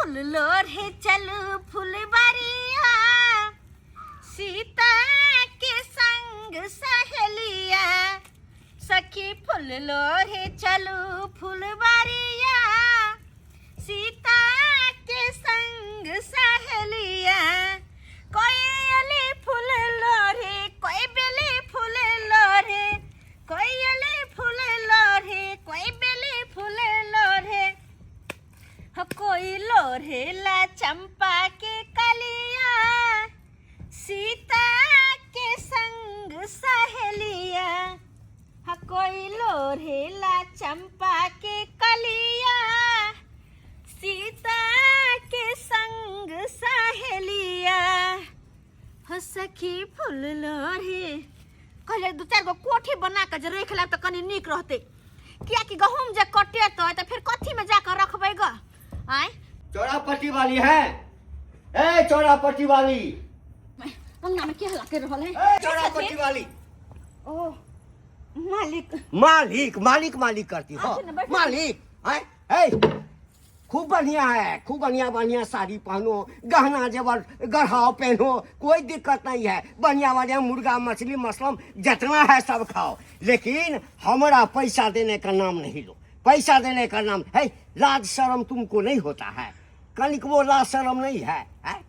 फूल लोढ़े चलू फुलबरिया, सीता के संग सहेलिया। सखी फूल लोढ़े चलू फुलबरिया, सीता के संग सहेलिया। कोयली फूल लोढ़े, कोई बेली फूल लोढ़े, कोयली फूल लोढ़े, कोई बेली फूल लोढ़े, हो कोई लोढ़ेला चंपा के कलिया, सीता के संग सहेलिया। हो कोई लोढ़ेला चंपा के कलिया, सीता के संग सहेलिया। हो सखी फूल लोढ़े। कहले दू चारि गो कोठी बना कऽ जे राखि लेब तऽ कनि नीक रहतै, कियाकि गहूँम जे कटेतै तऽ फेर कथीमे जाकऽ रखबै गऽ? आँय, चौरापट्टी वाली है, ए चौरापट्टी वाली। अंगना में के हल्ला कर रहल है? ए चौरापट्टी वाली। ओ मालिक। मालिक मालिक मालिक करती हो। आके ना बैठो। मालिक आए, ए खूब बढ़िया है, खूब बढ़िया बढ़िया साड़ी पहनो, गहना जेवर गढ़ाओ पहनो, कोई दिक्कत नहीं है। बढ़िया बढ़िया मुर्गा मछली मसलम जितना है सब खाओ, लेकिन हमारा पैसा देने का नाम नहीं लो। पैसा देने का नाम है, लाज शर्म तुमको नहीं होता है, कनिक वो लाज शर्म नहीं है, है?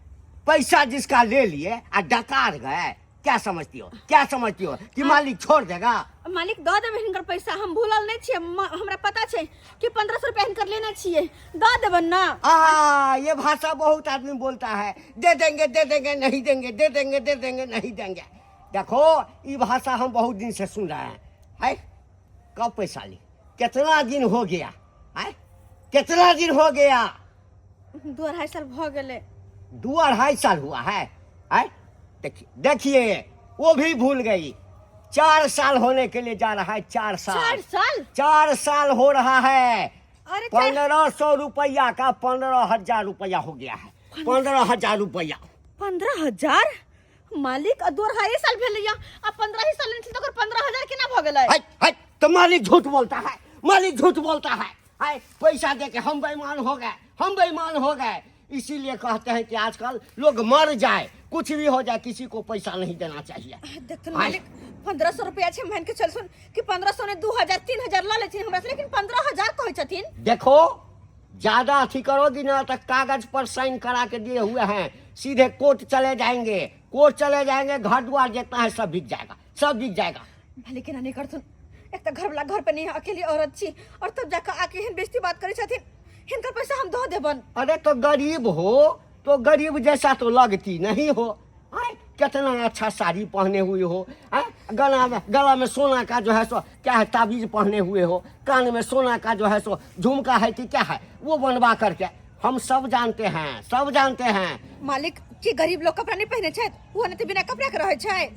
पैसा जिसका ले लिए आ डकार गए, क्या समझती हो, क्या समझती हो कि मालिक छोड़ देगा? मालिक दऽ देबै हिनकर पैसा, हम भूलल नहि छियै। हमरा पता छै कि 1500 रुपया हिनकर लेने छियै, दऽ देबनि ना। आ ये भाषा बहुत आदमी बोलता है, दे देंगे दे देंगे नहीं देंगे, दे देंगे दे देंगे नहीं देंगे। देखो ये भाषा हम बहुत दिन से सुन रहे हैं। है कब पैसा ली, कितना दिन हो गया है, कितना दिन हो गया? 2-2.5 साल भऽ गेलै। 2-2.5 साल हुआ है, है? देखिए देखिए वो भी भूल गई, 4 साल होने के लिए जा रहा है। 4 साल। 4 साल? 4 साल हो रहा है। अरे 1500 रुपया का 15,000 रुपया हो गया है, 15,000 रुपया। 15,000 मालिक? 2-2.5 साल भेलै या आ 15 ही साल लेने छी तऽ ओकर 15,000 केना भऽ गेलै? हट हट, तो मालिक झूठ बोलता है, मालिक झूठ बोलता है। हाय पैसा दे के हम बेईमान हो गए, हम बेईमान हो गए। इसीलिए कहते हैं कि आजकल लोग मर जाए कुछ भी हो जाए किसी को पैसा नहीं देना चाहिए। देखथुन मालिक, 1500 रुपया छै, मान के चलथुन कि 1500 ने 2000 3000 लऽ लै छथिन हमरा से, लेकिन 15,000 कहै छथिन। देखो ज्यादा अथी करोगी ना तो कागज पर साइन करा के दिए हुए हैं, सीधे कोर्ट चले जाएंगे, कोर्ट चले जाएंगे, घर द्वार जितना है सब बिक जाएगा, सब बिक जाएगा। भले केना नहि करथुन, एक तऽ घरवला घर पे नहीं है, अकेली औरत छी और तब जाकर आके एहन बेइज्जती बात करै छथिन। हिनकर पैसा हम दऽ देबन। अरे तो गरीब हो तो गरीब जैसा तो लगती नहीं हो। आय, कितना अच्छा साड़ी पहने हुए हो, आय, गला में सोना का जो है सो क्या है ताबीज पहने हुए हो, कान में सोना का जो है सो झुमका है कि क्या है वो बनवा करके, हम सब जानते हैं, सब जानते हैं। मालिक की गरीब लोग कपड़ा नहीं पहने छथि, वो नहीं तो बिना कपड़ा के रहै छै।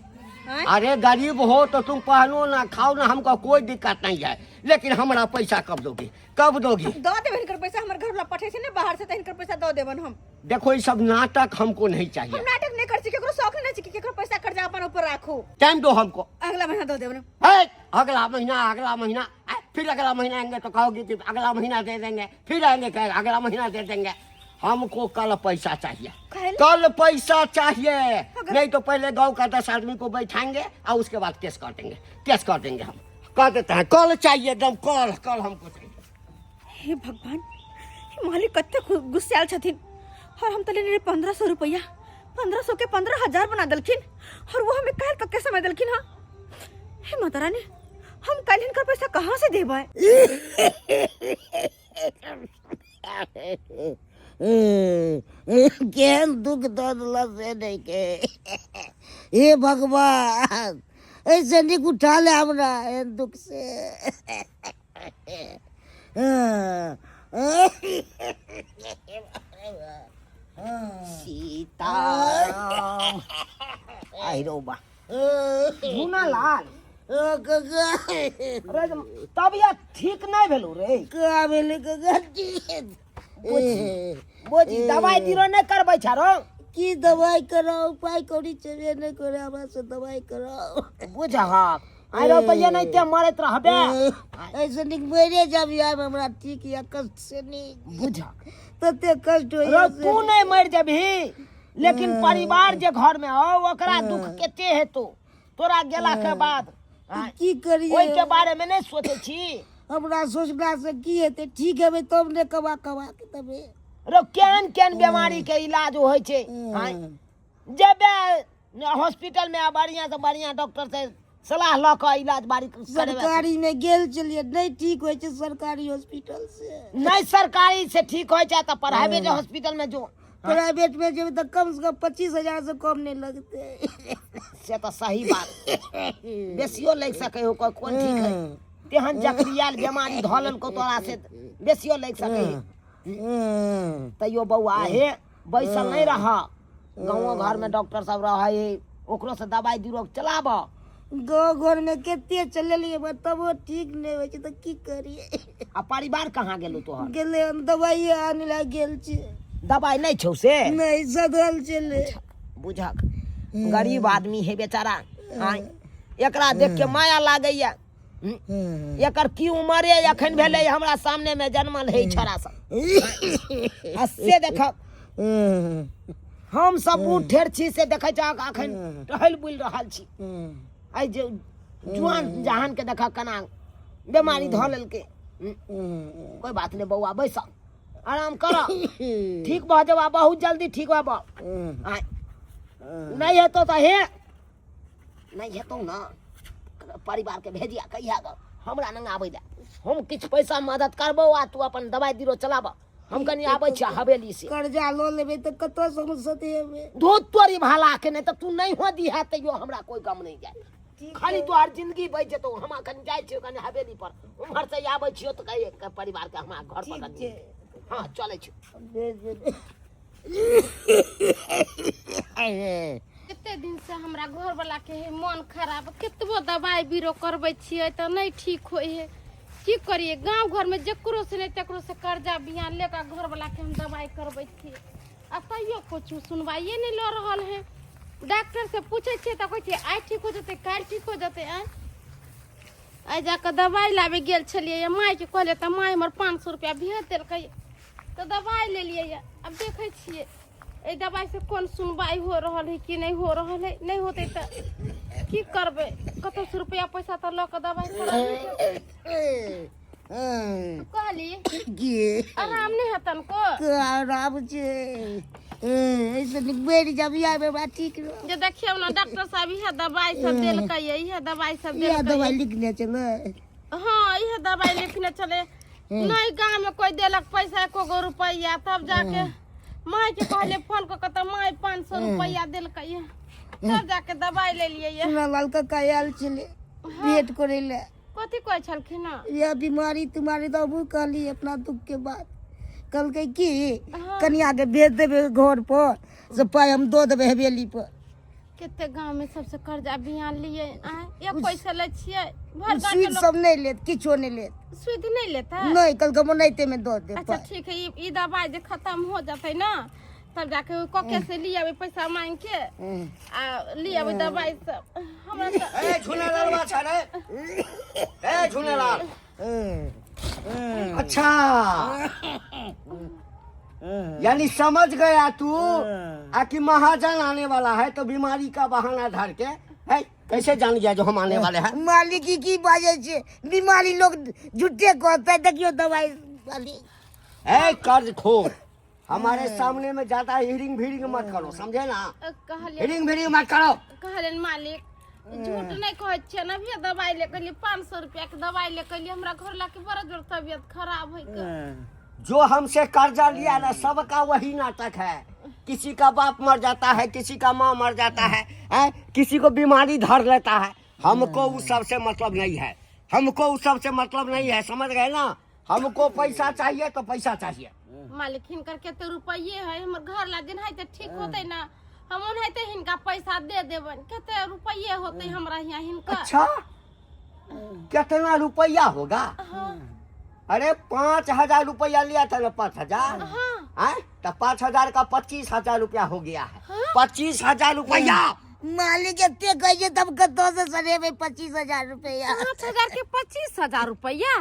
आँय? अरे गरीब हो तो तुम पहनो ना खाओ ना, हमको कोई दिक्कत नहीं है, लेकिन हमारा पैसा कब दोगी, कब दोगी? दऽ देबै हिनकर पैसा, हमर घरवला पठै छै ने बाहर से, तऽ हिनकर पैसा दऽ देबन हम। देखो ये सब नाटक हमको नहीं चाहिए। हम नाटक नहीं कर छी, केकरो शौक नहीं छी कि केकरो पैसा कर्जा अपन ऊपर राखू। टाइम दो हमको। अगला महीना दऽ देबन। है, अगला महीना, अगला महीना, है, फिर अगला महीना आएंगे तो कहोगे कि अगला महीना दे देंगे, फिर आएंगे कहेंगे अगला महीना दे देंगे। हमको कल पैसा चाहिए, कल? कल पैसा चाहिए, अगर- नहीं तो पहले गांव का 10 आदमी को बैठाएंगे और उसके बाद केस कर देंगे, केस कर देंगे। हम कह देते हैं कल चाहिए, एकदम कल, कल हमको चाहिए। हे भगवान, हे मालिक कते गुस्सायल छथिन। और हम तो लेने रहे 1500 रुपया, 1500 के 15,000 बना देलखिन, और वो हमें काल्हि तक के समय देलखिन। हाँ हे माता रानी, हम काल्हि हिनकर पैसा कहाँ से देबै? केहन दुख दऽ देलक से नहि के। हे भगवान, ऐसे नीक उठा ले हमरा एहन दुख से। सीताराम, आइरो बा भूना लाल। ओ काका। रे तबियत ठीक नहीं भेलो रे? का भेलै काका? बोझी दवाई दिरो नहीं करबै छारो? की दवाई कराओ, उपाय करी चले नहीं करे हमरा से दवाई कराओ। बुझहक आइरो तो ये नहीं ते मरैत रहबे। ऐसे निक मरे जाब यार, हमरा ठीक या कष्ट से निक। बुझहक तते कष्ट होइए रौ तू नहीं मर जेबही लेकिन परिवार जे घर में हो ओकरा दुख कते हेतौ तोरा गेला के बाद आँय, की करिए ओहि के बारे में नहीं सोचे छी हमरा सोचला से की हेतै ठीक हेबै तब ने कमा कमा के देबै रौ केहन केहन बीमारी के इलाज होइ छै आँय, जेबे हॉस्पिटल में बढ़िया से बढ़िया डॉक्टर से सलाह लऽ कऽ इलाज बारी करेबै। सरकारी में गेल छलियै नहि ठीक होइ छै सरकारी हॉस्पिटल से नहीं सरकारी से ठीक होइ छै तऽ प्राइवेट हॉस्पिटल में जो प्राइवेट में जेबै तऽ कम से कम 25,000 से कम नहि लगतै से तऽ सही बात बेसियो लागि सकै हो कोन ठीक है तेहन जकरियाल बेमारी धऽ लेलकौ तोरा से बेसियो लागि सकै है तैयो बौआ हे बैसल नहि रह गाँवो घरमे डॉक्टर सब रहै है ओकरो से दवाइ बीरो चलाब गाँव घरमे कते चलेलियै बा तबो ठीक नहि होइ छै तऽ की करियै आ परिवार कहाँ गेलौ तोहर गेलै हन दवाइए आनै लए गेल छै दवाइ नहि छौ से नहि सधल छलै बुझक गरीब आदमी है बेचारा आँय एकरा देख के माया लागैया एकर की उमरे एखन भेलै हमरा सामने में जन्मल है छोरा सब आ से देखब हम सब बूढ़ ठेर छी से देखै छहक अखन टहल बुलि रहल छी एहि जे जुआन जहान के देखऽ केना बेमारी धऽ लेलकै कोइ बात नहि बौआ बैस आराम कर ठीक भऽ जेबा बहुत जल्दी ठीक भऽ आँय नहि हेतौ तऽ हे नहि हेतौ ने परिवारके भेजिया कहिया गऽ हमरा नंग आबै दे हम किछु पैसा मदद करबौ आ तू अपन दवाइ बीरो चलाबऽ हम कनि आबै छियै हवेली से कर्जा लऽ लेबै तऽ कतऽसँ हम सधेबै धोत तोरी भाला के नहि तऽ तू नहि हो दिहा तैयो हमरा कोइ गम नहि जाय खाली तोहर जिंदगी बचि जेतौ हम अखन जाइ छियौ कनि हवेली पर उम्हर से आबै छियौ तऽ कहिए परिवारके हमरा घर पर कनि हँ चलै छियौ भेज देबै कते दिन से हमरा घरवला के है मन खराब कतबो दवाइ बीरो करबै छियै तऽ नहि ठीक होइ है की करियै गाँव घरमे जकरो से नहि तकरो से कर्जा बियान ले कऽ घरवला के हम दवाइ करबै छियै आ तैयो कुछ सुनवाइए नहि लऽ रहल है डॉक्टर से पूछै छियै तऽ कहै छै आइ ठीक हो जेतै काल्हि ठीक हो जेतै आँय आइ जाकऽ दवाइ लाबै गेल छलियै मायके कहलियै तऽ माय हमर 500 रुपैआ भेज देलकै तऽ दवाइ लेलियै आब देखै छियै एहि दवाइसँ कोन सुनवाइ हो रहल है कि नहि हो रहल है नहि होतै तऽ की करबै कतौसँ रुपैआ पैसा तऽ लऽ कऽ दवाइ कहली की आराम नहि हेतन को आराम छै एहिसँ नीक मरि जाबी आबे बा ठीक रह जे देखियौ ने डॉक्टर साहब इएह दवाइ सब देलकै इएह दवाइ सब इएह देलकै दवाइ लिखने छलै हाँ इएह दवाइ लिखने छलै नहीं गाँव में कोई देलक पैसा एको गो रुपैआ तब जाके माय के कहले फोन कऽ के तऽ माय 500 रुपैआ देलकै तब जाके दवाइ लेलियै ये सोनालाल काका आयल छलै भेंट करै लए कथी कहै छलखिन हँ यह बीमारी तुम्हारी तऽ हमहूँ कहली अपना दुख के बात कहलकै की कनिया के भेज देबै घर पर से पाइ हम दऽ देबै हवेली पर कते गाँव में सबसे कर्जा बियान लिए आँय एक पैसा लै छियै भर गाँव के सूद लोग सब नहि लेत किछो नहि लेत सूद नहीं लेता नहि कहलकै हम ओनाहिते मे दऽ देब अच्छा पाइ ठीक है ई दवाई जे खत्म हो जतै ना तब जाके ओ कके से लिए अबै पैसा मांग के आ लिए अबै दवाई सब हमरा तऽ ए झूलेलाल बाछा रे ए झूलेलाल अच्छा यानी समझ गया तू आ कि महाजन आने वाला है तो बीमारी का बहाना धर के है कैसे जान गया जो हम आने वाले हैं मालिक ई की बाजै छै बीमारी लोग झूठे कहते देखियो दवाई वाली ए कर्ज खोर हमारे सामने में ज्यादा हिरिंग भिरिंग मत करो समझे ना कहलियै हिरिंग भिरिंग मत करो कहलियनि मालिक झूठ नहीं कहै छियै ने अभिये दवाई ले के 500 रुपया के दवाई ले के हमरा घर ला के बड़ा जोर तबियत खराब होइ के जो हमसे कर्जा लिया ना सबका वही नाटक है किसी का बाप मर जाता है किसी का माँ मर जाता है, है? किसी को बीमारी धर लेता है हमको उस सबसे मतलब नहीं है हमको उस सबसे मतलब नहीं है समझ गए ना हमको पैसा चाहिए तो पैसा चाहिए मालिक हिनकर कते रुपये है हमर घर ला जेनाहिते ठीक होते ना हम ओनाहिते हिनका पैसा दे देबनि कते रुपये होते हमरा यहाँ हिनकर अच्छा कितना रुपया होगा अरे 5,000 रुपया लिया था ना 5,000 हाँ आय तो 5,000 का 25,000 रुपया हो गया है 25,000 रुपया मालिक एते कहै छै तब कतऽ से सरेबै 25,000 रुपया 5,000 के 25,000 रुपया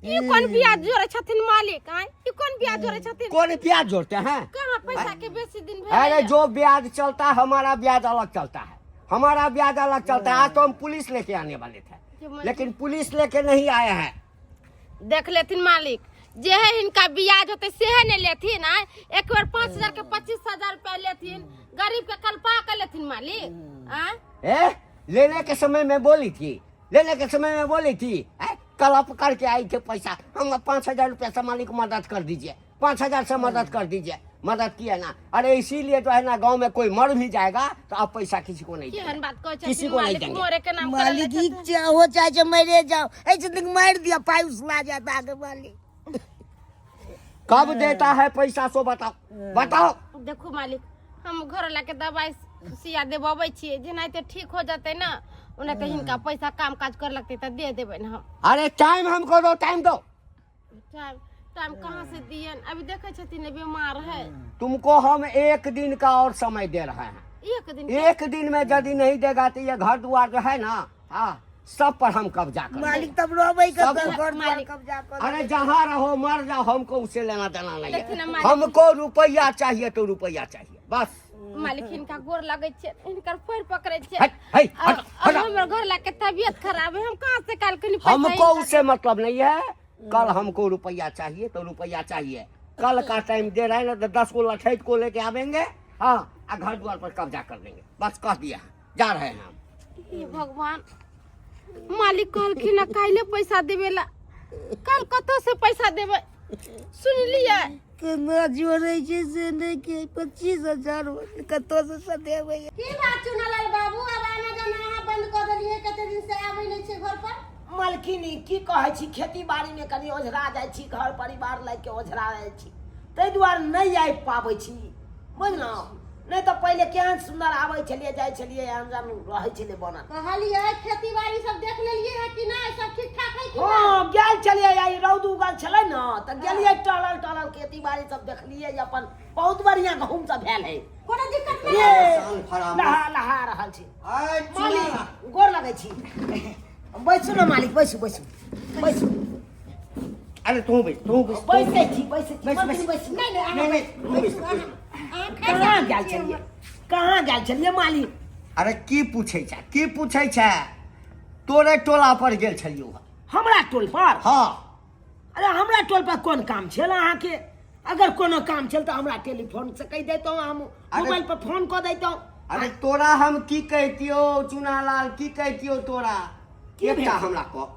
ई कोन ब्याज जोड़ै छथिन मालिक आय ई कोन ब्याज जोड़ै छथिन कौन ब्याज जोड़ते हैं कहाँ पैसा के बेसी दिन भेलै अरे जो ब्याज चलता है हमारा ब्याज अलग चलता है हमारा ब्याज अलग चलता है आज तो हम पुलिस लेके आने वाले थे लेकिन पुलिस लेके नहीं आए हैं देख लेथिन मालिक जे है हिनका ब्याज होते सेहे ने लेथिन आय एक बार 5000 के 25000 रुपया लेथिन गरीब के कल्पा के लेथिन मालिक आय ए लेने के समय में बोली थी लेने के समय में बोली थी ए, कल आप करके आई थे पैसा हम 5000 रुपया से मालिक मदद कर दीजिए 5000 से मदद कर दीजिए मदद किया ना अरे इसीलिए जो है ना गांव में कोई मर भी जाएगा तो आप पैसा किसी को नहीं केहन देंगे बात कहै किसी छथिन को नहीं मालिक देंगे। मोरे के नाम करऽ मालिक लै ई चाहो चाहे छै मरे जाओ ऐसे दिन मार दिया पाई उसला जाता आगे मालिक कब देता है पैसा सो बताओ बताओ छथिन। देखू मालिक हम घर ला के दवाई सिया देबबै छियै जेनाहिते ठीक हो जेतै ने ओनाहिते हिनका पैसा काम काज कर लगतै तऽ दे देबै ने हम अरे टाइम हमको दो टाइम दो टाइम टाइम कहाँ से दियन अभी देखै छथिन ने बीमार है तुमको हम एक दिन का और समय दे रहे हैं एक दिन एक दिन में यदि नहीं देगा तो ये घर द्वार जो है ना हाँ सब पर हम कब्जा कर मालिक तब रहबै सब कतऽ घर द्वार मालिक। कब्जा कर अरे जहाँ रहो मर जाओ हमको उसे लेना देना नहीं लेकिन है हमारे- हमको रुपया चाहिए तो रुपया चाहिए बस मालिक हिनका गोर लगै छै हिनकर पैर पकड़ै छै हट, हट, और हट, हट। और हमर घर ला के तबियत खराब है हम कहाँ से काल कनी पैसा हमको हिनका उससे मतलब नहीं है कल हमको रुपया चाहिए तो रुपया चाहिए कल का टाइम दे रहे हैं ना तो 10 को लठैत को लेके आवेंगे हाँ आ घर द्वार पर कब्जा कर लेंगे बस कह दिया जा रहे हैं हम हे भगवान मालिक कहलखिन हँ काल्हि पैसा देबे ला काल्हि कतऽ से पैसा देबै सुनलियै केना जोड़ै छै से नहि के 25,000 कतऽ से सधेबै की बात चुनालाल बाबू आब आना जाना अहाँ बंद कऽ देलियै कते दिन से आबै नहि छै घर पर मलकिनी की कहै छी खेती बाड़ीमे कनि ओझरा जाइ छी घर परिवार लए के ओझरा जाइ छी ताहि दुआरे नहि आबि पाबै छी बुझलहुँ नहि तऽ पहिले केहन सुन्दर आबै छलियै जाइ छलियै आन रहै छलियै बनल कहलियै खेती बाड़ी सब देख लेलियै है कि नहि सब ठीक ठाक है कि नहि हँ गेल छलियै आइ रौद उगल छलै ने तऽ गेलियै टहलल टहलल खेती बाड़ी सब देखलियै अपन बहुत बढ़िआँ गहूँम सब भेल है कोनो दिक्कत नहि ये लहा लहा रहल छी मालिक गोर लगै छी बैसू ने मालिक बैसू बैसू बैसू अरे तू बैठ तू बैठ बैसै छी बैसै छी बैस, मलकिनी बैस। बैसू नहि नहि अहाँ नहीं नहीं बैसू, तू बैठ बैसू, अहाँ अहाँ कहाँ गेल छलियै कहाँ गेल छलियै मालिक अरे की पूछै छै की पूछै छै तोरे टोला पर गेल छलियौ हँ। हमरा टोल पर हँ अरे हमरा टोल पर कोन काम छल अहाँके अगर कोनो काम छल तऽ हमरा टेलीफोन से कहि दैतहुँ हम मोबाइल पर फोन कऽ दैतहुँ अरे तोरा हम की कहितियौ चुनालाल की कहितियौ तोरा की एकटा भेल? हमरा कह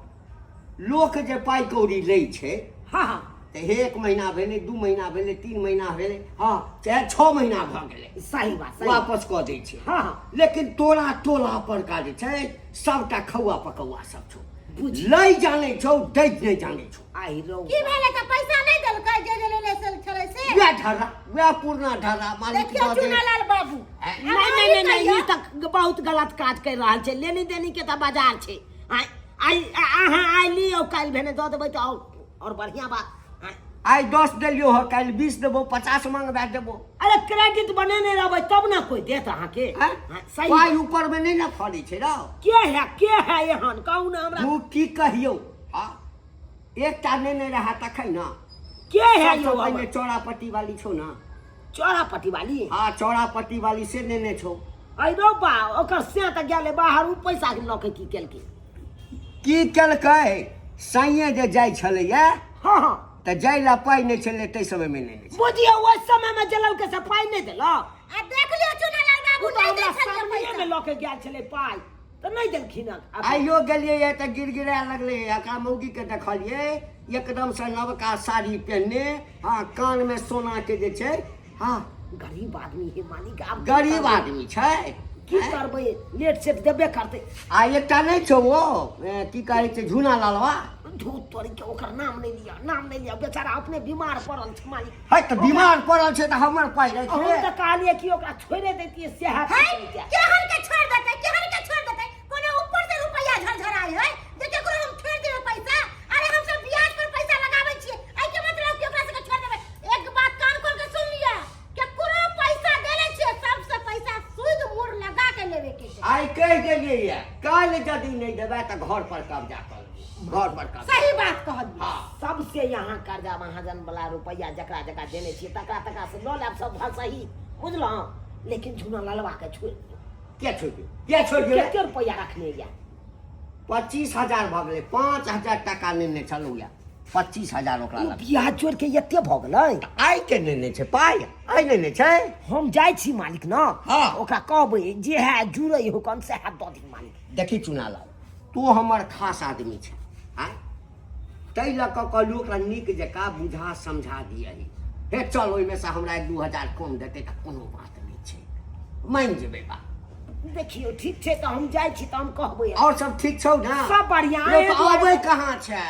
लोक जे पाइ कौड़ी लै छै हँ हँ तऽ हे 1 महीना भेलै 2 महीना भेलै 3 महीना भेलै हँ चाहे 6 महीना भऽ गेलै सही बात सही बात। वापस कऽ दै छै हँ हँ लेकिन तोरा टोला पर का जे छै सबटा खौआ पकौआ सब छौ बुझ लै जानै छौ दै नहि जानै छौ आइ रौ की भेलै तऽ पैसा नहि देलकै जे जे लेने से छलै से वएह ढर्रा वएह पुरना ढर्रा मालिक देखियौ दऽ दे चुनालाल बाबू ऐं? नहि नहि नहि नहि ई तऽ बहुत गलत काज करि रहल छै लेनी देनी के तऽ बाजार छै आइ आइ अहाँ आइ लियौ काल्हि भेने दऽ देबै तऽ आओर बढ़िआँ बात आँय। आइ 10 देलियौ हँ काल्हि 20 देबो 50 मंगबा देबो अरे क्रेडिट बनेने रहबै तब ने कोइ देत अहाँके आँय? आँय, सही पाइ ऊपर में नहि ने फड़ै छै रौ के है के है एहन कहू ने हमरा तू की कहियौ हँ एकटा नेने रहा तखन ने के है सबसँ यौ पहिने चौरापट्टी वाली छौ ने चौरापट्टी वाली हाँ चौरापट्टी वाली से नेने छौ अरे रौ बा ओकर से तऽ गेलै बाहर ओ पैसा लऽ के की केलकै की केलकै साइये जे जाइ छलैया हँ हँ तऽ जाइ ला पाइ नहि छलै ताहि समयमे नेने छलै बुझियौ ओहि समयमे जललकै से पाइ नहि देलक आ देख लियौ चुनालाल बाबू ओ तऽ नहि दै हमरा छलियै सामनेमे पैसा लऽ के गेल छलै पाइ तऽ नहि देलखिन हँ। आइयो गेलियै तऽ गिड़गिड़ा लगलै एकरा मौगीके देखलियै एकदमसँ नवका साड़ी पहिनने हँ कानमे सोनाके जे छै हँ गरीब आदमी है मालिक आब गरीब आदमी छै की करबै लेट सेट देबे करतै आ एकटा नहि छौ ओ की कहै छै झूना लालवा धूत तोड़ी के ओकर नाम नहि लिअ नाम नहि लिअ बेचारा अपने बीमार पड़ल छै मालिक है तऽ बीमार पड़ल छै तऽ हमर पाइ राखि हम ले तऽ कहलियै कि ओकरा छोड़े दैतियै सएह है केहन के छोड़ देतै केहन के छोड़ देतै कोनो ऊपर से रुपैया झरझराइ है जे केकरो हम छोड़ देबै पैसा अरे हम सब ब्याज पर पैसा लगाबै छियै एहि के मतलब कि ओकरा सबके छोड़ देबै एक बात कान खोल के सुन लिअ केकरो पैसा देले छियै सबसे पैसा सूद मूर लगा के लेवे के छै आइ कहि देलियै ये काल्हि यदि नहि देबै तऽ घर पर कब्जा कर लेबै घर पर कब्जा सही बात कहलियै हँ सबसे यहाँ कर्जा महाजन वाला रुपैआ जकरा जकरा देने छियै तकरा तकरा से लऽ लेब सब सही बुझलहुँ लेकिन झूना ललवा के छोड़ि दियौ। किया छोड़ि दियौ किया छोड़ि दियौ कते रुपैआ रखने यऽ 25,000 भऽ गेलै 5,000 टाका नेने छलहुँ यऽ 25,000 ओकरा ओ लग बियाह जोड़ के एते भऽ गेलै आइ के नेने छै पाइ आइ नेने छै हम जाइ छी मालिक न हाँ। ओकरा कहबै जे है जुड़ै हो कम से है दऽ दी मालिक देखी चुनालाल तू हमर खास आदमी छै आँय ताहि लऽ कऽ कहलहुँ ओकरा नीक जकाँ बुझा समझा दियही हे चल ओहिमे से हमरा 1-2 हजार कम देतै तऽ कोनो बात नहि छै मानि जेबै बात देखियौ ठीक छै तऽ हम जाइ छी तऽ हम कहबै आओर सब ठीक छौ ने सब बढ़िआँ यौ, एहि तऽ दुआरे- अबै कहाँ छै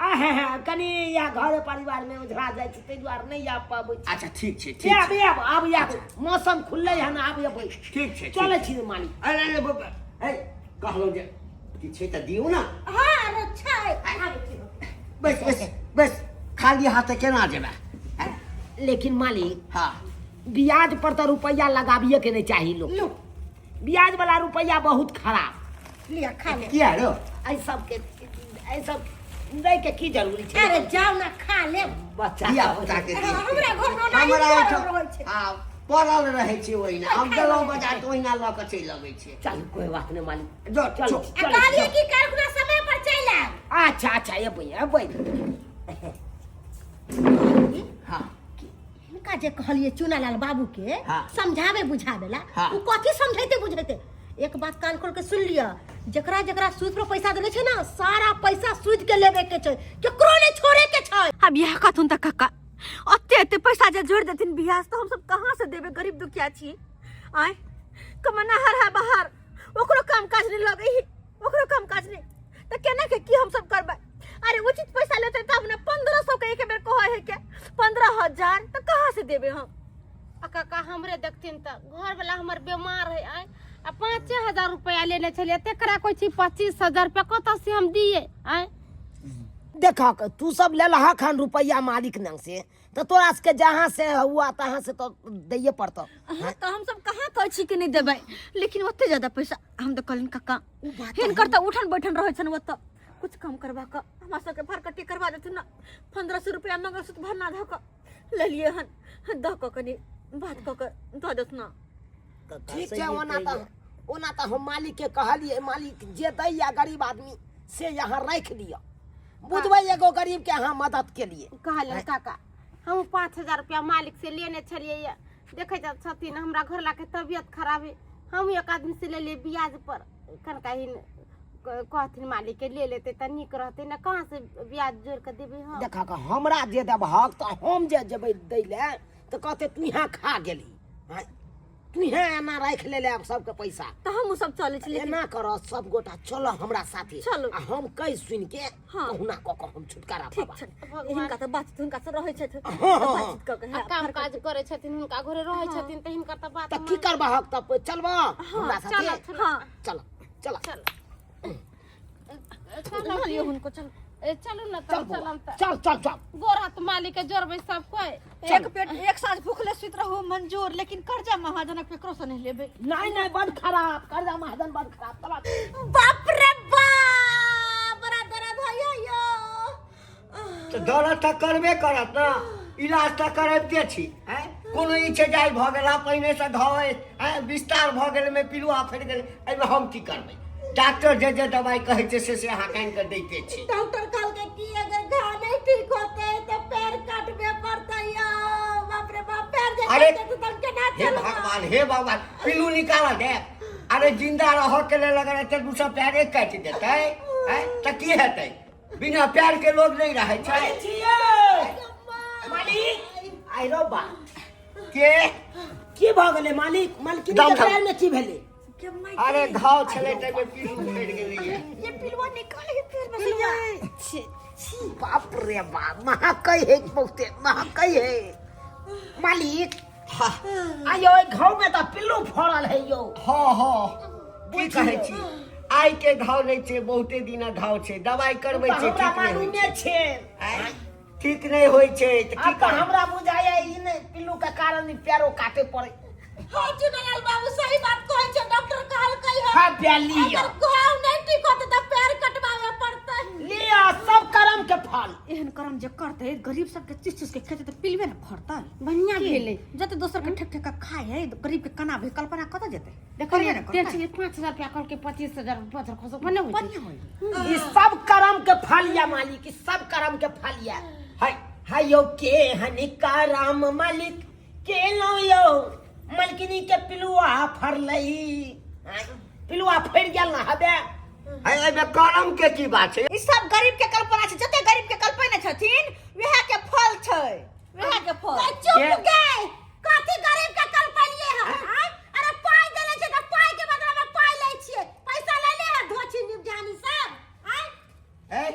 आहे हे कनि या घर परिवार में ओझरा जाइ छी ताहि दुआरे नहि आबि पाबै छी अच्छा ठीक छै ठीक आब छै आब आब आब मौसम खुललै हन आब अबै ठीक छै ठीक चलै छै। छी मालिक अरे अरे बाबा, ए कहलहुँ जे किछु छै तऽ दियौ ने हाँ अरे छै आबै छी बस बस बस खाली हाथ केना जेबै आँय? लेकिन मालिक हाँ ब्याज पर तऽ रुपैआ लगाबिए के नहि चाही लोक लू ब्याज वाला रुपैआ बहुत खराब लिअ खा ले किया रो एहि सबके एहि सब दै के की जरूरी छै अरे जाओ ना खा ले बच्चा धिया पुता के हाँ, हमरा घर में ओनाही हमरा पड़ल ओहिठाम रहै छै। हाँ पड़ल रहै छै ओहिना हम गेलहुँ बाजार तऽ ओहिना लऽ कऽ चलि अबै छियै चल कोई बात नहीं मालिक जो चल चल आ चल कहलियै कि काल्हि खुना समय पर चलि आयब अच्छा अच्छा एबै एबै हाँ हिनका जे कहलियै चुनालाल बाबू के हाँ। समझावे बुझावे ला हाँ। उ कथी समझैते बुझैते एक बात कान खोल के सुन लिअ जकरा जकरा सूद पर पैसा देने छै ना सारा पैसा सूद के लेबे के छै केकरो नहीं छोड़े के छै अब यह कहथुन तऽ कक्का ओते ओते पैसा जे जोड़ देथिन बियाह तऽ हमसब कहाँ से देबै गरीब दुखिया छी आय कमनाहर है बाहर ओकरो काम काज नहीं लगे ही ओकरो काम काज नहीं तऽ केना के की हमसब करबै अरे उचित पैसा लेते तब ने 1500 के एक बेर कहै है के 15,000 तऽ कहाँ से देबै हम आ काका हमरे देखथिन तऽ घरवला हमर बीमार है आय आ 5,000 रुपया लेने छलियै तकरा कहै छी 25,000 रुपया कतऽ से हम दियै आय देखा तू सब लेलहा खान रुपैआ मालिक नंग से तऽ तोरा सबके जहाँ से हुआ तहाँ से तो दैये पड़तौ हाँ तऽ हम सब कहाँ कहै छी कि नहि देबै लेकिन ओते ज्यादा पैसा हम तऽ कहलिन काका हिनकर तऽ उठन बैठन रहै छनि ओतऽ कुछ कम करवा कऽ हमरा सबके फरकट्टी करवा देथुन ने 1500 रुपया मंगलसूत्र भरना धऽ कऽ लेलियै हन दऽ कऽ कनि बात कऽ कऽ दऽ देथुन ने ठीक छै ओना तऽ हम मालिक के कहलियै मालिक जे दैया गरीब आदमी से यहाँ राखि लिअ बुझबै एगो गरीब के अहाँ मदद के लिए कहलन काका हम 5,000 रुपया मालिक से लेने छलियै ये देखै जात छथिन हमरा घरला के तबियत खराब है हम एक आदमी से लेलियै ब्याज पर कनका ही कहथिन मालिक के ले लेते तऽ नीक रहते ने कहाँ से ब्याज जोड़ के देबै हम देखा कऽ हमरा जे देबहक तऽ हम जे जेबै दै लए तऽ कहते तू यहाँ खा गेली आँय, तू यहाँ एना राखि लेले आब सबके पैसा तऽ हमहूँ सब चलै छी लेकिन एना कर सब गोटा चल हमरा साथे चलू। आ हम कहि सुनि के हाँ। कहुना कऽ कऽ हम छुटकारा ठीक पाबा छै हिनका तऽ बातचीत हुनका से रहै छथि हाँ, हाँ, हाँ। बातचीत कऽ के आ काम काज करै छथिन हुनका घरे रहै छथिन तऽ हिनकर तऽ बात तऽ की करबहक तब चलबह हमरा साथे चल चल हाँ चल चल चल चल लियौ हुनको चल ए, चलू ने चल तब बौआ, चलम तऽ चल चल चल गोर हाथ मालिक के जोड़बै सब कोइ एक पेट एक साँझ भूखले सुति रहू मंजूर लेकिन कर्जा महाजनक केकरो से नहीं लेबै नहीं नहीं बड़ खराब कर्जा महाजन बड़ खराब चल बाप रे बाप बड़ा दर्द होइया यो तऽ दर्द तऽ करबे करत ने इलाज तऽ करबिते छी आँय कोनो ई छै जे आइ भऽ गेल पहिनेसँ घाव अछि आँय विस्तार भऽ गेल ओहिमे पिलुआ फड़ि गेल एहिमे हम की करबै डॉक्टर जे जे दवाइ कहै छै से से अहाँके आनि कऽ दैते छी डॉक्टर कहलकै कि अगर घाव नहीं ठीक होते तो पैर काटबे पड़तै यो बाप रे बाप पैर जे अरे, काटते तो हम केना हे चलबै भगवान हे भगवान पिल्लू निकाल दे अरे जिंदा रह के लेल अगर एते दू सौ पैरे काटि देतै आँय तऽ की हेतै बिना पैर के लोग नहीं रहै छै मालिक आइ रौ बा के की भऽ गेलै मालिक मालकिनी दम के धम। पैर में की भेलै अरे घाव छलै ताहिमे पिल्लू फटि गेलैए ये पिलुआ निकाल ही पैर में से ये। छी छी बाप रे बाप महकै है बहुते महकै है मालिक आयो घाव में तऽ पिल्लू फड़ल है यौ हँ हँ की कहै छी आइ के घाव नहि छै बहुते दिनक घाव छै दवाइ करबै तऽ छै हमरा ठीक नहि होइ मालूमे छै छै आँय? ठीक नहि होइ छै तऽ की आब तऽ करबै हमरा बुझाइया ई नहि पिल्लू के कारण ई पैरो काटे पड़े हाँ चुनालाल बाबू सही बात कहै छै डॉक्टर कहलकै है हाँ बे लिअ अगर घाव नहीं ठीक होते तो पैर कटवावे पड़तै लिअ या सब करम के फल। एहन करम जे करतै, गरीब सबके चीज चीज के खेतै तऽ पिलबे ने फड़तै। बढ़िया भेलै। जते दोसर के ठेक ठेक के खाय है, गरीब के कना भे कल्पना कतऽ जेतै? देखो करबे ने करतै। तेल 5000 रुपया कहलकै, 25,000 पचर खसो भने होइ छै। बढ़िया होई। ई सब करम के फल या मालिक, ई सब करम के फल या। हाय हाय यौ, के हनि करम मालिक केलौ यौ, मलकिनी के पिलुआ फरलै। आँय, पिलुआ फरि गेल ना हबे। है एहिमे करम के की बात छै? ई सब गरीब के कल्पना छै। जते गरीब के कल्पना छथिन, वएह के फल छै, वएह के फल। चुप के? गए, कथी गरीब के कल्पलिए है? आय, अरे पाई देले छै त पाई के बदला में पाई लै छियै। पैसा ले ले है धोछी निपजानी सब। आय। ए,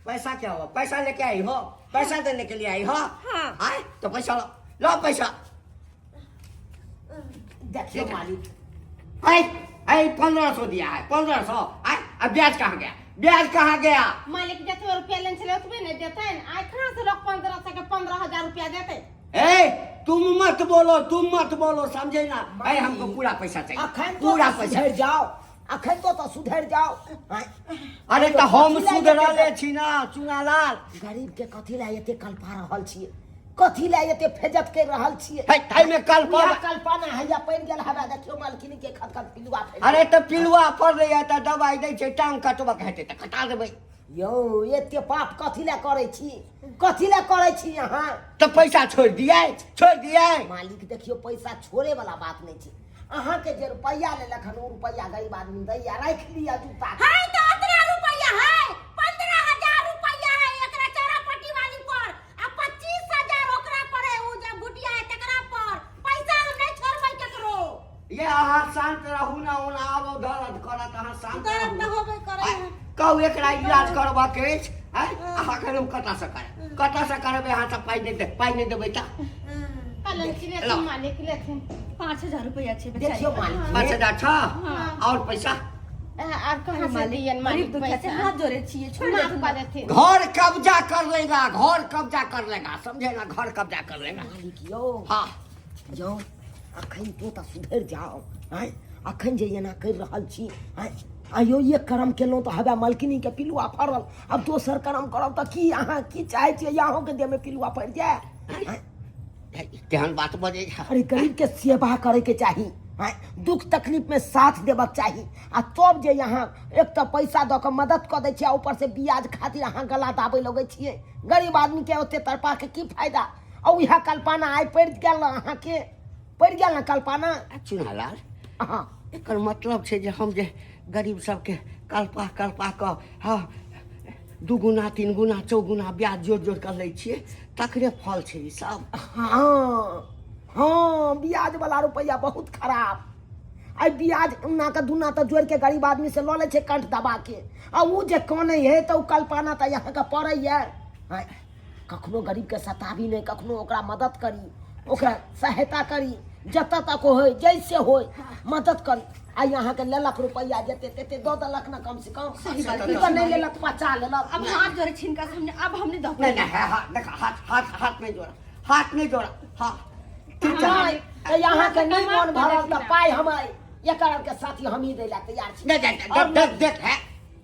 पैसा क्या हुआ? पैसा लेके आई हो? पैसा देने के लिए आई हो? हाँ। आए तो पैसा लो, लो पैसा। देखियो मालिक। आए आए, 1500 दिया है, 1500। आए, अब ब्याज कहाँ गया? ब्याज कहाँ गया? मालिक, जतबे रुपया लेने छलै ओतबे ने देतै। आइ कहाँ से लोग 1500 के 15,000 रुपया देतै? ए, तुम मत बोलो, तुम मत बोलो, समझे ना? अरे, हमको पूरा पैसा चाहिए। अखन तो पूरा तऽ पैसा। सुधरि जाओ, अखन तो तऽ सुधरि जाओ। आँय, अरे, तऽ हम कथी लए सुधरले एते छी ना चुनालाल। गरीब के कथी लए एते कल्पा रहल छियै? कथी लए एते फेजत कर रहल छियै? है ताहिमे कल्पा उएह कल्पना हैया पड़ि गेल हवे। देखियौ, मालकिनी के खत खत पिलुआ फैल। अरे, तऽ पिलुआ पड़लै तऽ दवाइ दै छै, टांग कटबक हेतै तऽ कटा देबै। यौ, एते पाप कथी लए करै छी? कथी लए करै छी अहाँ? तऽ पैसा छोड़ि दियै, छोड़ि दियै। मालिक, देखियौ, पैसा छोड़े वाला बात नहि छै। अहाँके जे रुपैआ लेलक हन, ओ रुपैआ गरीब आदमी दैया, राखि लिअ जूता के। है तो उतना रुपया है, 15,000 रुपया है एकरा चारा पट्टी वाली पर आ 25,000 ओकरा पर है, उ जे भुटिया है तकरा पर। पैसा हम नहीं छोड़बै केकरो। ये, अहाँ शांत रहू ना, ओना आबो दर्द करत, अहाँ शांत दर्द रहू। तऽ होबे करै है। कहू, एकरा इलाज करबाक अछि। आँय, अहाँके हम कतऽसँ करब? कतऽसँ करबै? अहाँ सब पाइ नहि दे, पाइ नहि देबै तऽ कहलन कि लेथिन मालिक, लेथिन। 5000 रुपया छै बेचारी। देखियौ मालिक। 5000 छ और पैसा? आर कहाँ से दियन गरीब मालिक दुखिया छै, पैसा? हाथ जोड़े छियै, छोड़ माफ देथिन। कऽ देथिन। घर कब्जा कर लेगा, घर कब्जा कर लेगा, समझे ना? घर कब्जा कर लेगा। मालिक यौ। हाँ। यौ, अखन तो तऽ सुधरि जाओ। आँय, अखन जे एना करि रहल छी, आँय, आइयो एक कर्म केलहुँ तऽ हवा मलकिनी के पिलुआ फड़ल। आब दोसर कर्म करब तऽ की अहाँ की चाहै छियै, अहूँके देहमे पिलुआ पड़ि जाय? आँय? केहन बात बजै छै? अरे, गरीब के सेवा करे के चाही। आँय, दुख तकलीफ में साथ देबक चाही। आ तब जे यहाँ एक तऽ पैसा दऽ कऽ मदद कऽ दै छियै आ ऊपर से ब्याज खातिर अहाँ गला दाबै लगै छियै। गरीब आदमी के ओते तड़पा के की फायदा? आ उएह कल्पना आइ पड़ि गेल ने, अहाँके पड़ि गेल ने कल्पना। चुनालाल। हँ। एकर मतलब छै जे हम जे गरीब सबके कल्पा कल्पा कऽ, हँ, दू गुना, तीन गुना, चौगुना ब्याज जोड़ जोड़ कऽ लै छियै, तकरे फल छै ई सब? हँ हँ, ब्याज वाला रुपैआ बहुत खराब। आइ ब्याज उन्ना के दुन्ना तऽ जोड़ि के गरीब आदमी से लऽ लै छै कंठ दबा के, आ उ जे कनै है तऽ उ कल्पना तऽ अहाँके पड़ैया। आँय, कखनो गरीबके सताबी नहि, कखनो ओकरा मदद करी, ओकरा सहायता करी, जतऽ तक होय, जैसे होय मदद करी। आइ अहाँके लेलक रुपैआ जते तेते दऽ देलक ने कम से कम। सही बात। ई तऽ नहि लेलक, बचा लेलक। अब हाथ जोड़े छी हिनका से हमने, अब हमने दऽ। नहीं नहीं, है हाथ देख, हाथ हाथ हाथ नहीं जोड़ा, हाथ नहीं जोड़ा। हाँ, ठीक छै। नहि तऽ अहाँके नहि मोन भरल तऽ पाइ हम एकर के साथी हमही दै लए तैयार छी। नहीं देख देख देख देख, है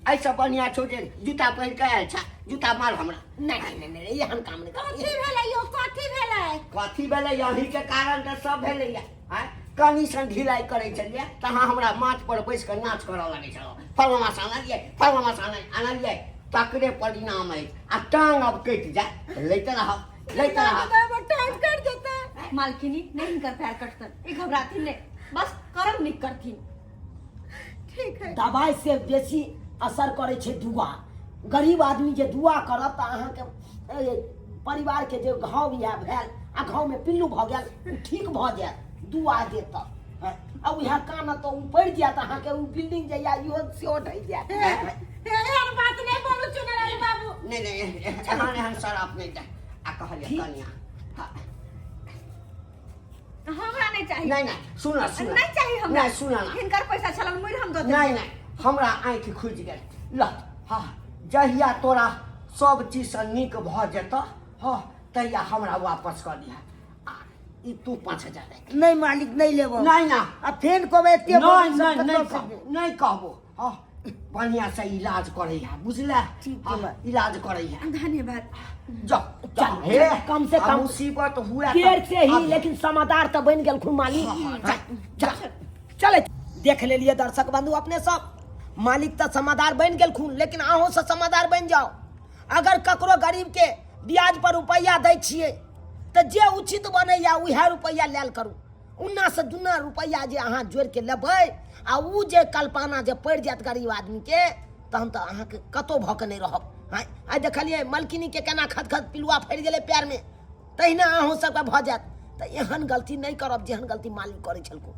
ऐसा बढ़िया छौ जे जूता पहिर के आयल छ, जूता मार हमरा। नहि नहि नहि नहि, एहन काम नहि कथी करी। भेलै यौ? कथी भेलै? कथी भेलै? अहीं के कारण तऽ सब भेलैया। आँय, कनी सन ढिलाई करै छलियै तऽ अहाँ हमरा माथ पर बैस कऽ नाच करऽ लगै छलहुँ, फलाना से आनलियै, फलाना से आनलियै। तकरे परिणाम अछि। आ टांग अब कटि जाय, लैते रहब, लैते रहब। टाइम कटि जेतै। मालकिनी, नहीं हिनकर पैर कटतन, ई घबराथिन नहीं, बस करम नीक करथिन। ठीक है। दबाइ से बेसी असर करै छै दुआ। गरीब आदमी जे दुआ करत तऽ अहाँके परिवारके जे घाव इएह भेल आ घावमे पिल्लू भऽ गेल, ओ ठीक भऽ जायत दुआ देत तऽ। आ उएह कानत तऽ ओ पड़ि जायत अहाँके, ओ बिल्डिंग जे यऽ इहो सेहो ढहि जायत। एहन बात नहि बोलू चुनलाल बाबू। नहि नहि, एहन एहन शराब नहि दे आ कहलियै कनिया, हाँ। हमरा नहीं चाहिए। नहीं नहीं, सुना सुना। नहीं चाहिए हमरा। नहीं, सुना ना। हिनकर पैसा छलन मुड़ हम दऽ देब। नहीं नहीं, हमरा आँखि खुजि गेल। ल, हाँ, जहिया तोरा सब चीजसँ नीक भऽ जेतऽ, हँ, तहिया हमरा वापस कऽ दिहऽ। आ ई तू 5000 राखि। नहीं मालिक, नहीं लेबो। नहीं ना। आ फेन कहबै एते नहीं नहीं, नहीं कहबो, नहीं कहबो। हाँ। बढ़िया से इलाज करे है बुझले? ठीक हाँ, बा। इलाज करे है। धन्यवाद। जाओ चल, हे कम से अब कम मुसीबत हुआ देर से ही लेकिन समादार तो बन गेल खूब मालिक। जा जा। चले देख ले लिए दर्शक बंधु अपने सब, मालिक तो समादार बन गेल खून, लेकिन अहूँ से समादार बन जाओ। अगर ककरो गरीब के ब्याज पर रुपया दै छियै तऽ जे उचित बनैया उएह रुपया लेल करू। उन्ना से दुना रुपया जे अहाँ जोड़ि के लेबै आ उ जे कल्पना जे पड़ि जायत गरीब आदमी के, तहन तऽ अहाँके कतहु भऽ के नहि रहब। आँय आइ देखलियै मलकिनी के केना खत खत पिलुआ फड़ि गेलै पैरमे, तहिना अहूँ सबके भऽ जायत। तऽ एहन गलती नहि करब जेहन गलती मालिक करै छलखुन।